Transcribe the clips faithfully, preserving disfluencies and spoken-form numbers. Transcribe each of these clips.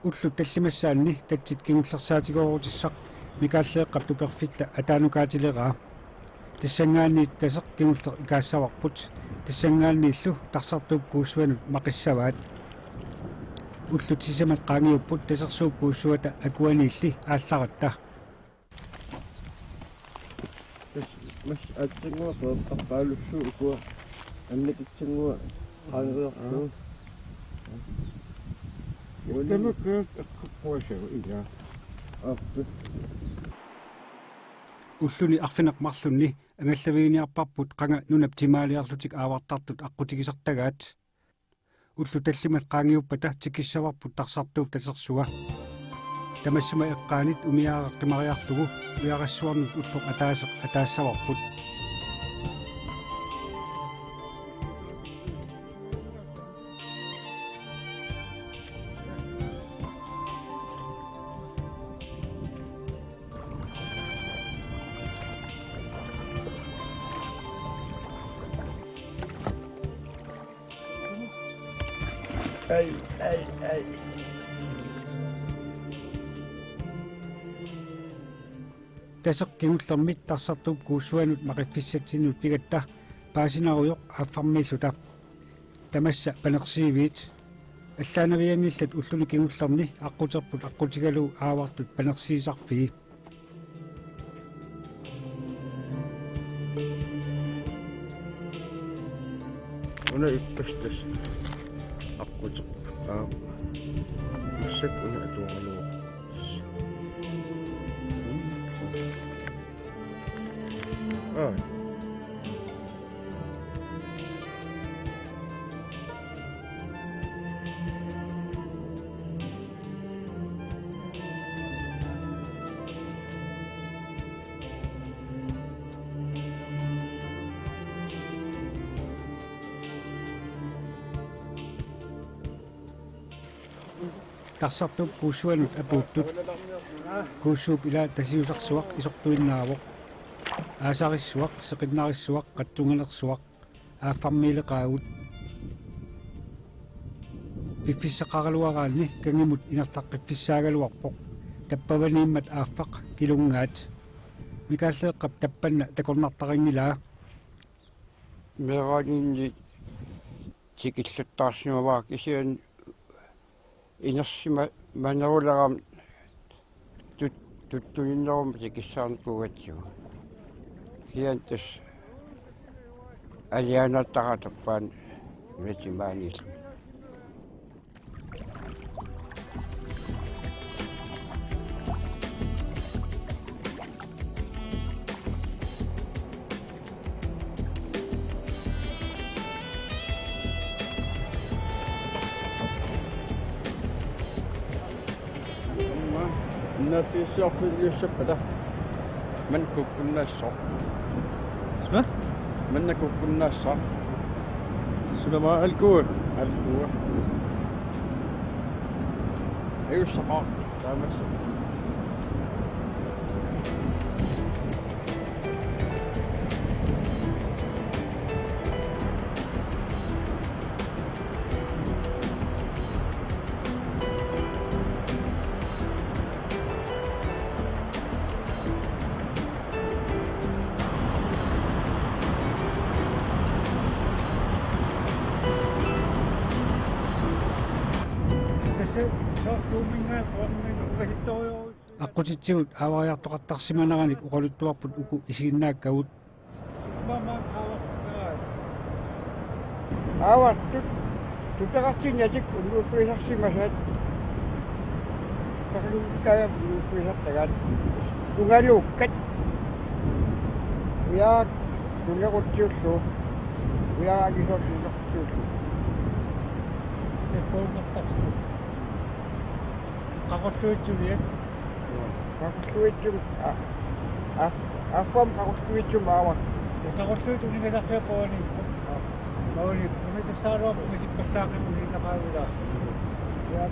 Ullut tallimassaanni tatsit kingullersaatigooruutissaq Mikaalleeqqap tuperfitta ataanukaatileraa. Tassanngaanniit Taseq kingulleq ikaassavarput, tassanngaanniillu Tarsartuup kuussuanut maqissavaat. Ullut sisamat qaangiupput Tasersuup kuussuata akuaniilli aallaratta. Tassa massa aatsannguaq peertarpaalussuuvoq, ukua annikitsannguaq qaangeriarlugu. Tamakku eqqarpuasagut ilaa. Aappi. Ulluni arfineq-marlunni angallaviginiarparput qanga nunap timaaliarlutik aavartartut aqqutigisartagaat. Ullut tallimat qaangiuppata tikissavarput Tarsartuup Tasersua. Tamassuma eqqaanit umiaaqqimariarlugu ujarassuarnut ulloq ataaseq ataassavarput. Ai, ai, ai. Taseq kingullermit Tarsartuup kuussuanut maqiffissatsinnut pigatta paasinarujoq aaffarmiilluta. Tamassa panersiiviit. Allaanavianngillat ulluni kingullerni aqquterput aqqutigalugu aavartut panersiisarfii. Una ippassaq tassa aqquterput aamma. Massakkut una atuaraluarpoq. Aa. Tarsartuup kuussuanut apuuttut. Kuussuup ilaa Tasiusarsuaq isortuinnaavoq. Aasarissuaq, seqinnarissuaq, qatsunganersuaq aaffarmiileqaagut. Piffissaqaraluaraanni kangimut ingerlaqqiffissaagaluarpoq. Tappavaniimmat aaffaq kilunngaat. Mikaalleeqqap tappanna takornartarinngilaa. Meeraaninni tikilluttaarsimavara kisianni inersima-, manerulerama tut-, tuttuninnerummat tikissaarnikuugatsigu. Kisianni tassa alianaattarata tappavani nunap timaaniilluni. Nassiussiorfiussappat. Manna kukkunnaassaaq. Suna? Manna kukkunnaassaaq. Suna ma alkua? Alkua. Ajussaqaaq. Taamassa. Aqqutitsigut aavariartoqartarsimaneranik oqaluttuarput uku isiginnaakkagut. Aavartut tupeqartinnatik unnuupigisarsimasaat. Peqanngikkaat unnuupigisartagaat. Ungaluukkat. Ujarak tunerutsiullu. Ujarak angisoorluunerutsiullu. Qaqulluitsuliat. Qaqulluitsum, a, a, affam qaqulluitsum aamma. Qaqulluit uninngasarfiup puaniippoq. Mauni, unitissaaluarpu misippallaaqqimut uninnaqaavila. Ja,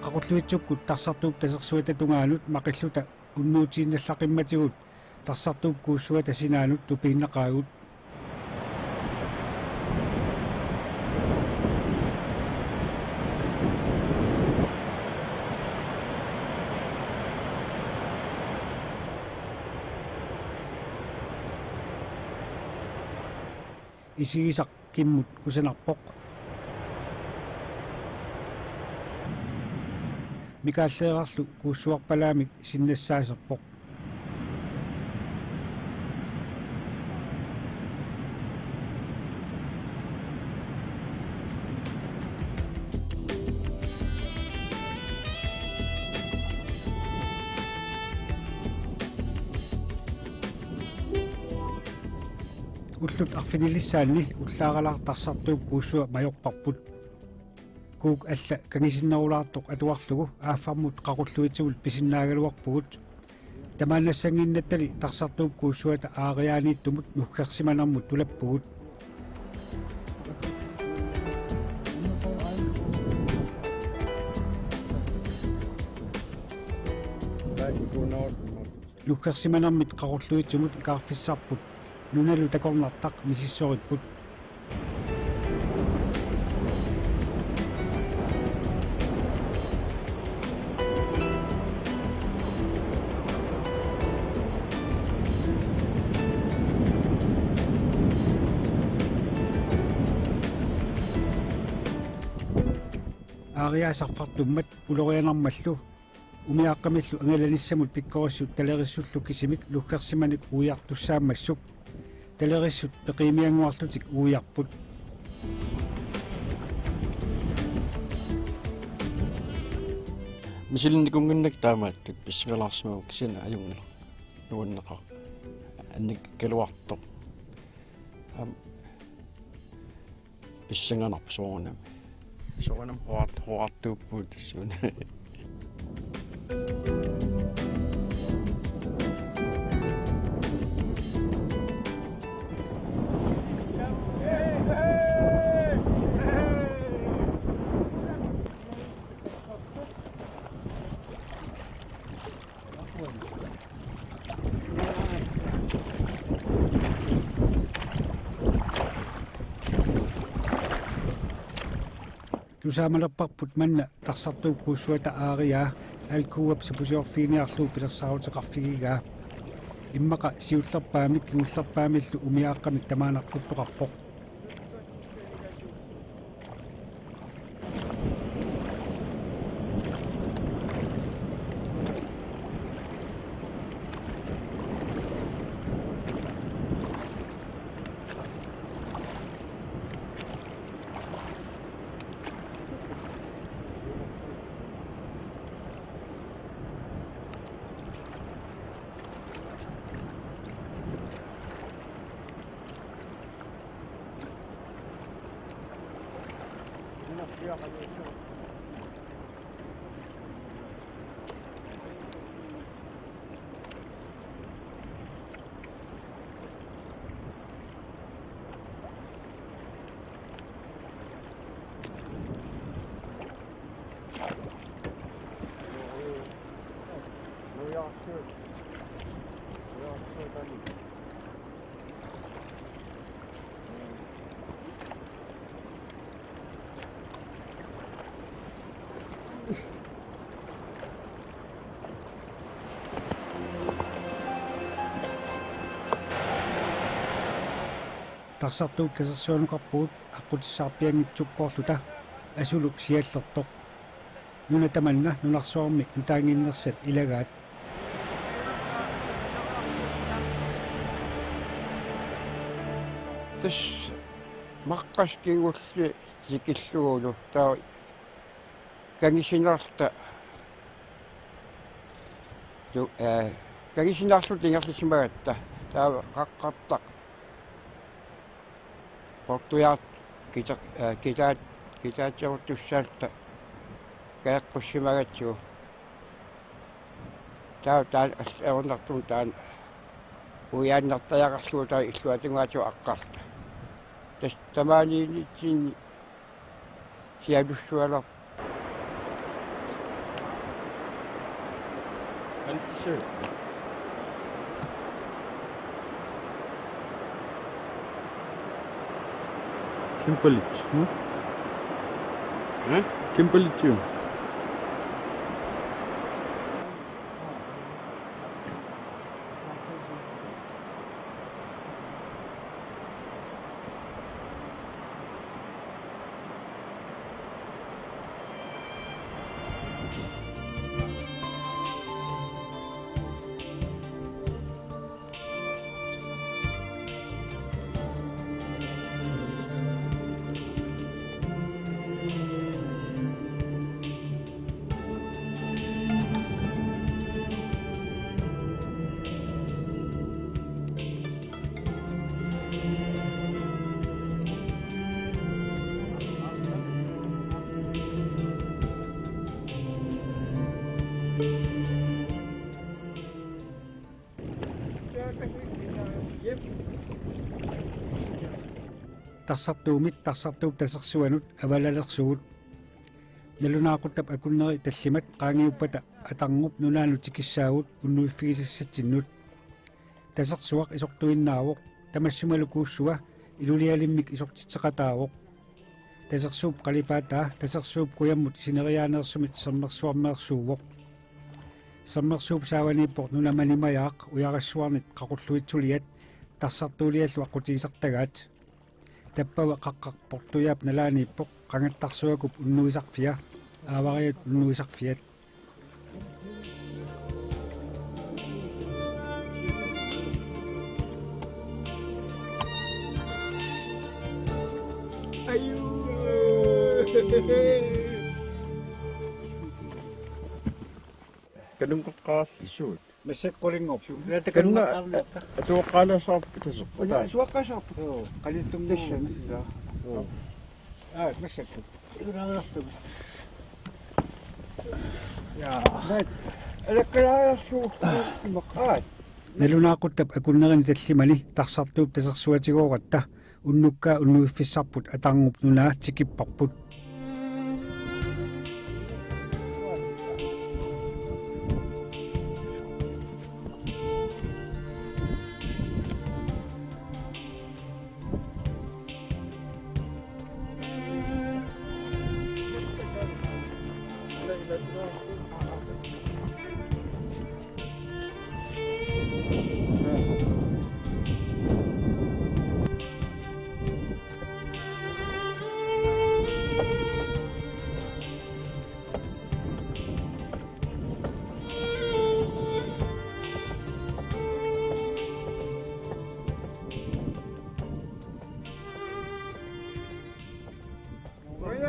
Qaqulluitsukkut Tarsartuup Tasersuata tungaanut maqilluta unnuutiinnallaqimmatigut Tarsartuup Kuussuata sinaanut tupiinnaqaagut. Isigisaq kimmut kusanarpoq. Mikaalleerarlu kuussuarpalaamik sinnassaaserpoq. Ullut arfinilissaanni ullaaralaaq Tarsartuup Kuussua majorparput. Kuuk alla kangisinnerulaartoq atuarlugu aaffarmut Qaqulluitsumut pisinnaagaluarpugut. Tamaannassannginnattali Tarsartuup Kuussuata aariaaniittumut nuggersimanermut tulappugut. Nuggersimanermit Qaqulluitsumut ikaarfissarput nunalu takornartaq misissoripput. Aariaasarfartummat ulorianarmallu umiaaqqamillu angalanissamut pikkorissut talerissullu kisimik nuggersimanik uiartussaammassuk. Talerissut peqiimiannguarlutik uiarput. Misilinnikuunnginnakku taamaattut pissangalaarsimavoq kisianni ajunngilaq nuanneqaaq annikkaluartoq. Aamma pissanganarpoq soorunami. Soorunami hoat-, hoattuupput tassuuna. Tusaamalerparput manna Tarsartuup Kuussuata aariaa Alcoap sipusiorfiginiarlugu pilersaaruteqarfigigaa. Immaqa siullerpaamik kingullerpaamillu umiaaqqamik tamaanaqquttoqarpoq. Tarsartuup tasersuanukarpugut aqqutissaarpianngitsukkoorluta asuluk siallertoq. Nuna tamanna nunarsuarmi nutaannginnersat ilagaat. Tassa maqqasikingulli tikillugulu taava kangisinaarta tu-, eh, kangisinaarluta ingerlasimagatta taava qaqqartaq portujaat kitaat, eh, kitaat, kitaateruttussaalluta kajaqqussimagatsigu. Taava taanna arsaq erunartumik taanna ujaannartariaqarlugu taava illuatungaatigut aqqarluta. Tassa tamaaniinnitsinni sialussualar. Kimberley, hm? Hm? Kimberley. Tarsartuumit Tarsartuup tasersuanut avalalersugut. Nalunaaquttap akunneri tallimat qaangiuppata Atarngup Nunaannut tikissaagut unnuiffigisassatsinnut. Tasersuaq isortuinnaavoq, tamassumalu kuussua ilulialimmik isortitseqataavoq. Tasersuup qalipaataa Tasersuup kujammut sineriaaneersumit Sermersuarmeersuuvoq. Sermersuup saavaniippoq nuna manimajaaq ujarassuarnit qaqulluitsuliat tarsartuuliallu aqqutigisartagaat. Tappava qaqqaq portujaap nalaaniippoq qangattarsuakup unnuisarfia, aavariat unnuisarfiat. Kanunngortaqarallarsugut. Massakkut qulinngorput. Ilaata kanna kanunngortaqarniarta. Atuaqqaalaassavarput taserput. Una atuaqqaassavarput. Joo, qalittummi tassani. Joo. Aa, massakkut. Ilaagartugut. Jaa. Maat. Alakkalaarsuugut maqaat. Nalunaaquttap akunnerini tallimani Tarsartuup tasersuatigooratta unnukkaa unnuiffissarput Atarngup Nunaa tikipparput.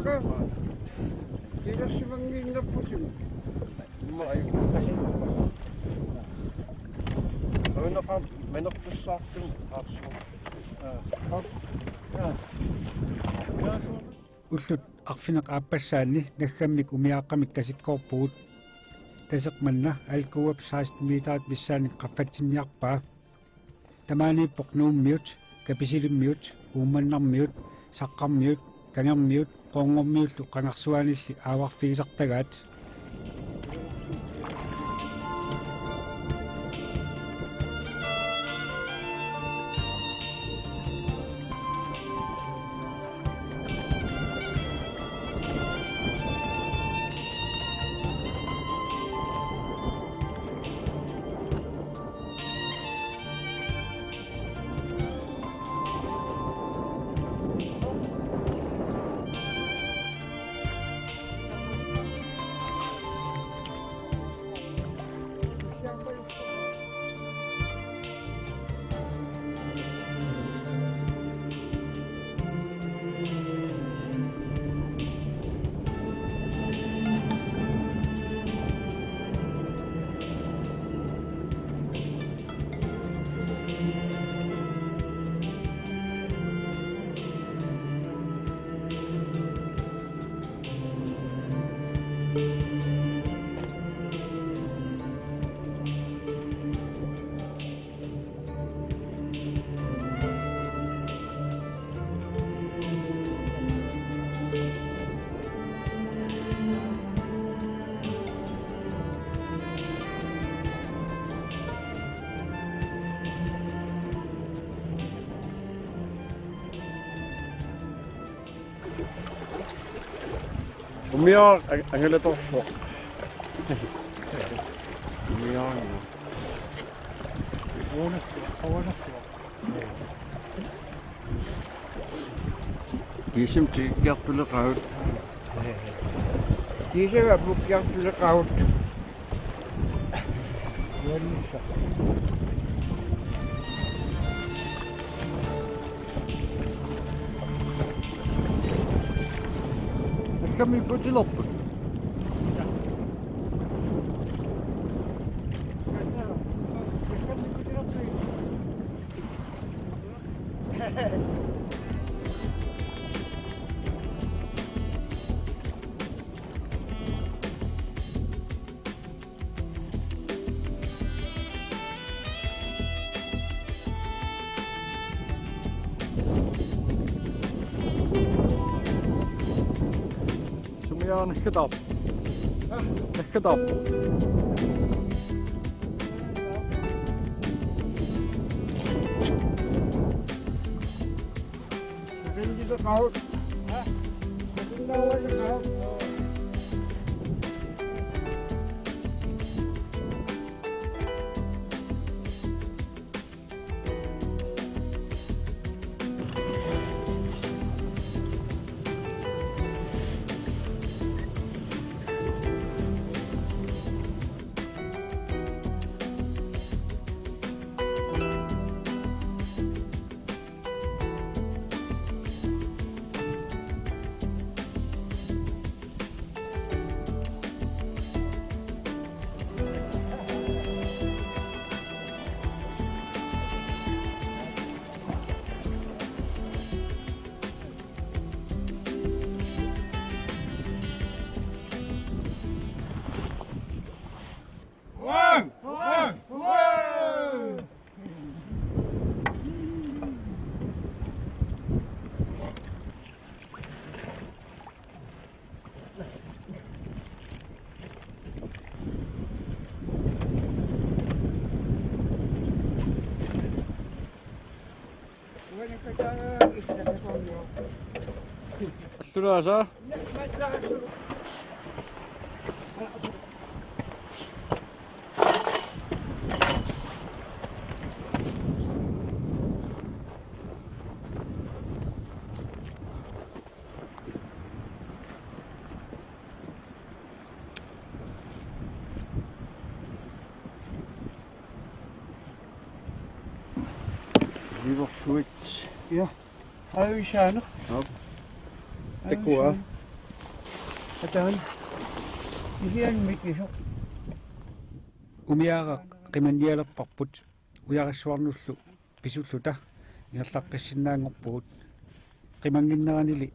Uanga kilersimanngiinnarputit. Immaqa aju. Uinaqaam manertussaartun qaarsuaq. Ullut arfineq-aappassaanni naggammik umiaaqqamik tasikkoorpugut. Taseq manna alkuuap seksten meterit missaannik qaffatsinniarpaa. Tamaaniippoq Nuummiut, Kapisilimmiut, Uummannarmiut, Saqqarmiut, Kangermiut, Qoorngormiullu qangarsuaanilli aavarfigisartagaat. Umiaq ang-, angalatorsuaq. Umiaq. Uunassuaq, uunassuaq. Kiisami tikikkiartuleqaat. Kiisami tikikkiartuleqaat. Uanissa. Akkammi putilerput. Sumiaq nakkataarpoq. Nakkataarpoq. Allulaasa. Ivorsuit. Ja. Avisaaneq. Aap. Takua. Ataan. Isian mikisoq. Umiaraq qimannialerparput ujarissuarnullu pisulluta ingerlaqqissinnaanngorpugut. Qimannginneranili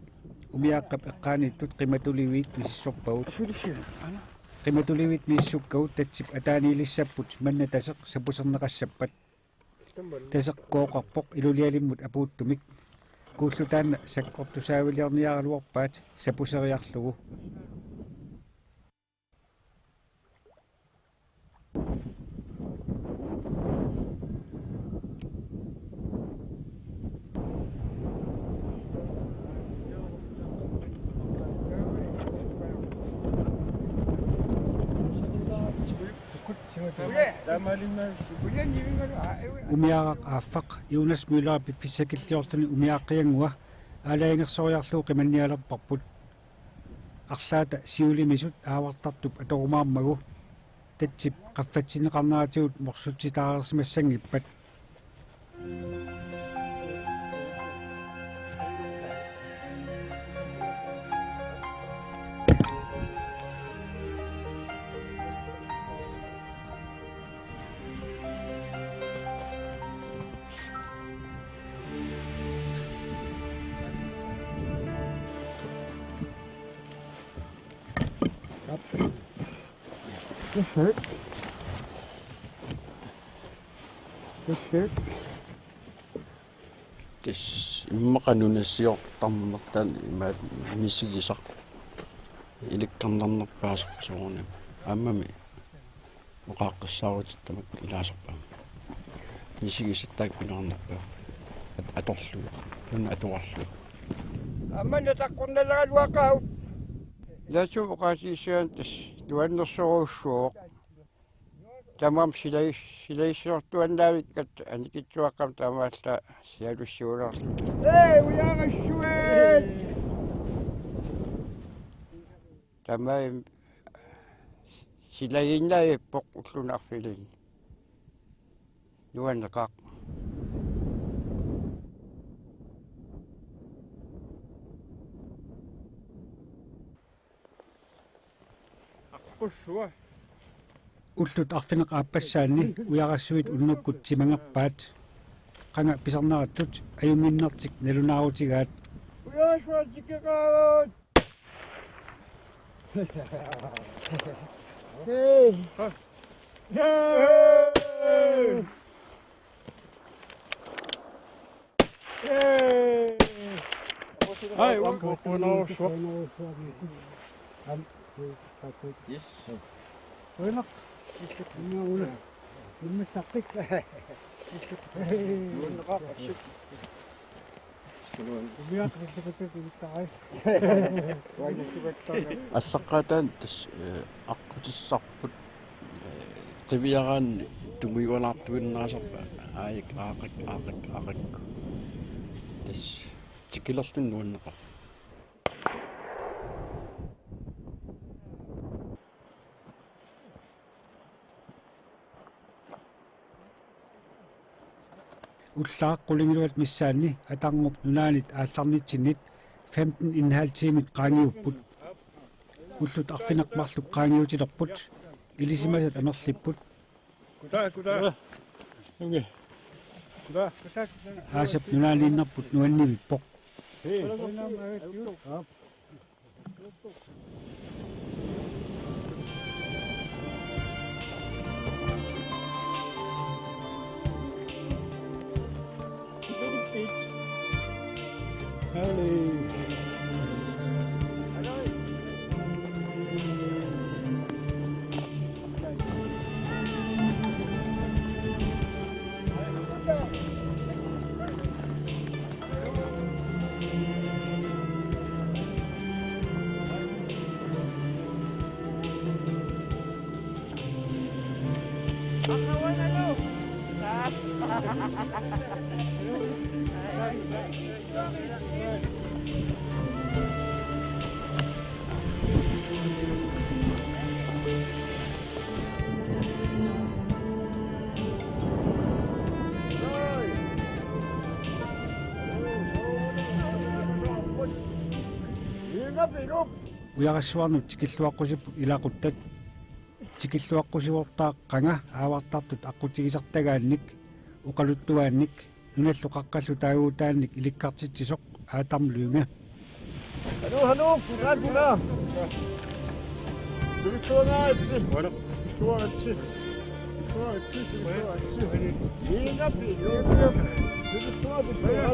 umiaaqqap eqqaaniittut qimatuliviit misissorpagut. Sulisiuna, ana. Qimatuliviit misissukkagut tatsip ataaniilissapput manna taseq sapuserneqassappat. Taseq kooqarpoq ilulialimmut apuuttumik. Kuullu taanna sakkortusaaviliorniaraluarpaat sapuseriarlugu. Umiaraq aaffaq Jonas Møller piffissakilliorluni umiaaqqigannguaq aalajangersoriarlugu qimannialerparput. Arlaata siulimisut aavartartup atorumaarmagu tatsip qaffatsinneqarneratigut morsutsitaareersimassanngippat. This hurt. This hurt. Tassa immaqa nunasiortarnertaani imaat misigisaq ilikkarnarnerpaasarpoq soorunami. Aammami oqaaqqissaarutittamik ilaasarpaat. Misigisat taakku pingaarnerpaat. At-, atorlugit. Nuna atorarlugit. Aamma nataqqornaleraluaqaaq. Ilaatigut oqaatigissavat tassa nuannersorujussuuvoq. Tamarmik silai-, silagissortuaannaavikkatta annikitsuaqqamik taamaallaat sialussiulerlutik. Ee, ujaqqarissuit! Tamarmik silagiinnavippoq ulluni arfinilinni. Nuanneqaaq. Ullut arfineq-aappassaanni ujaqqarissuit unnukkut timangerpaat. Qanga pisarnerattut ajunnginnertik nalunaarutigaat. Ujaqqarissuit tikikkaat! Hey! Hey! Ai, uanga. Yes. Uina. Uina, uina. Imma taqqik. Umiaq qissuqatat ivittarai. Assaqqaataani tassa, eh, aqqutissarput, eh, qiviaraanni tungujorlaartuinnaasarput aajak aaqak, aaqak, aaqak. Tassa tikilerluni nuanneqarpoq. Ullaaq qulingiluat missaanni Atarnguup nunaanit aallarnitsinnit femten en halv timit qaangiupput. Ullut arfineq-marluk qaangiutilerput, ilisimasat amerlipput. Kutaa, kutaa. Unge. Kutaa. Aasap nunaaniinnerput nuannivippoq. Hej. Ujaqqarissuarnut tikilluaqqusipput ilaquttat. Tikilluaqqusivortaaq qanga aavartartut aqqutigisartagaannik, oqaluttuaannik, nunallu qaqqallu taaguutaannik ilikkartitsisoq Adam Lynge. Hallo, hallo, goddag, goddag. Velkommen til. Velkommen til. Velkommen til, velkommen til. Venner, venner. Velkommen til.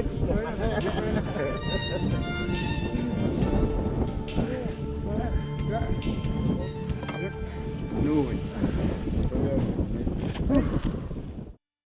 Nu.